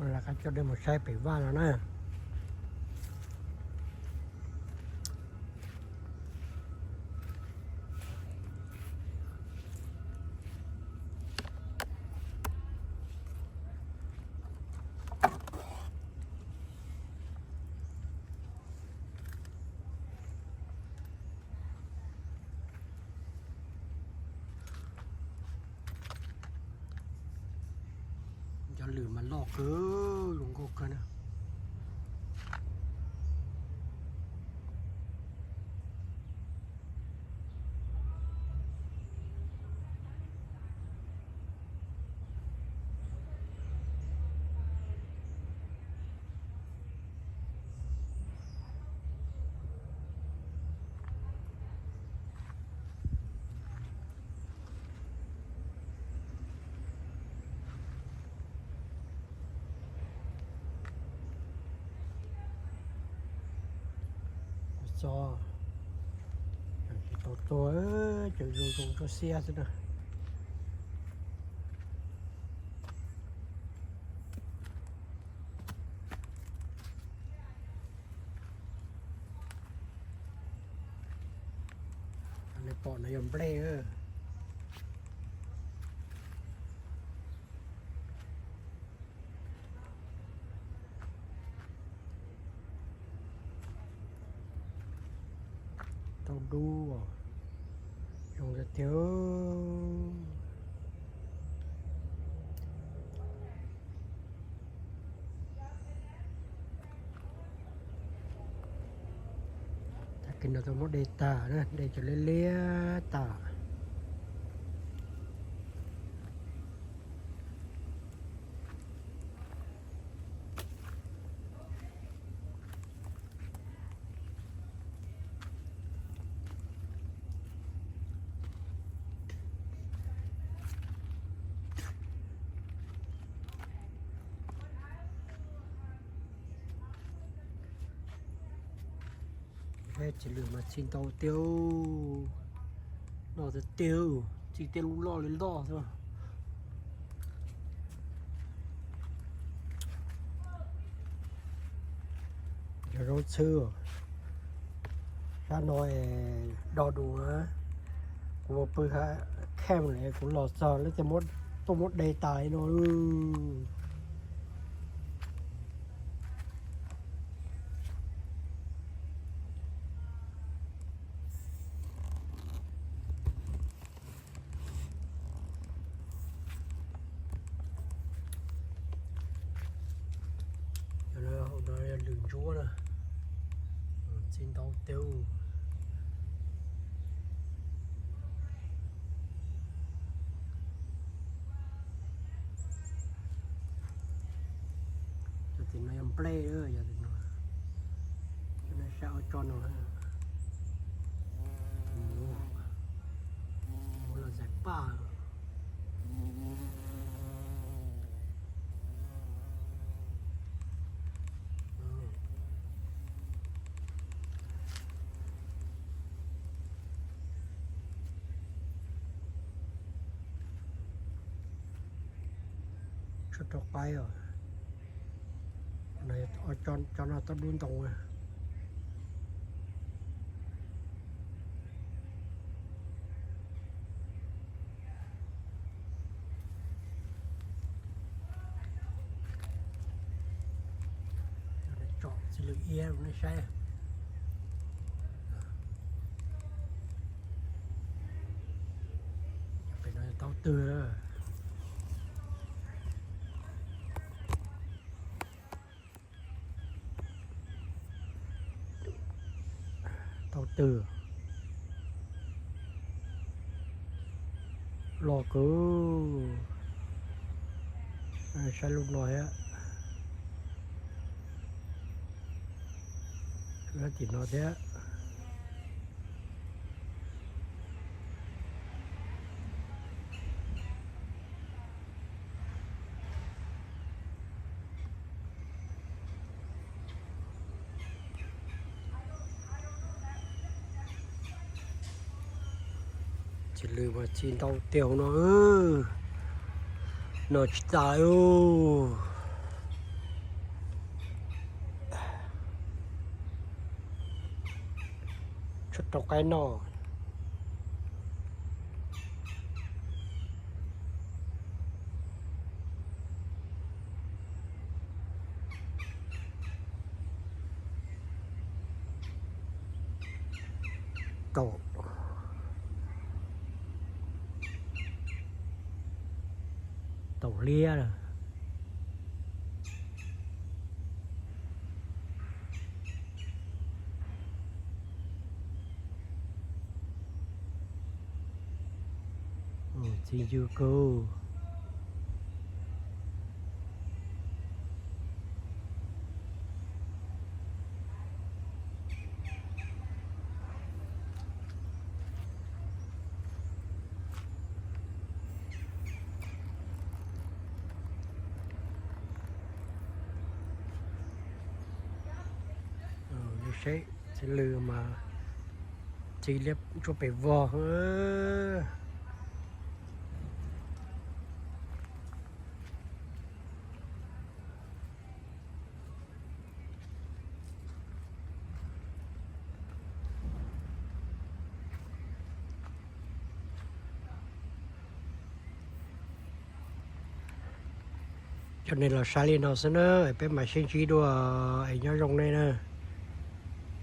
Lawv qab coj dej mus saib pem vaj no na. Cov lwm mas loj kawg, zoo nkauj kawg na. Txog, tsis tau tuag, tseem zoo zoo tsob xiab xwb na. Nej pom no yog nplej. Tau dub, zoo tiag tiag. Tag kis no tau muab de tag na, de cov liab liab tag. Txiv lwm mas txi ntau tiag, loj tiag tiag, txi tej lub loj li loj xwb. Cov zaub txhwb sab no do dus, kuv pw khem lawm, kuv los txog lawv tuaj muab de tas li no. Cov no hauv no yog lwm ntsuab na, txi ntau tiag. Cov tim no yog nplej, yog tim no, cov no saib ob tsob no, muab los zais paj. Tshuav rau qaib os. Cov no tau dub ntoo. Tsom txiv lwm iab rau nej saib. Pem no tau twg. Tau twg. Loj kawg. Saib lub no thiab. Tim no thiab. Txiv lwm mas txi ntau tiag hauv no, no tsis tas li. Tshuav rau qaib noj. Kaum, kaum liab lawm. Txiv yug kawg. Saib txiv lws mas txiv liab ntsuab pes vog. Cov nej los saib li no xwb na, peb mam sib ntsib dua, es nyob zoo nej na.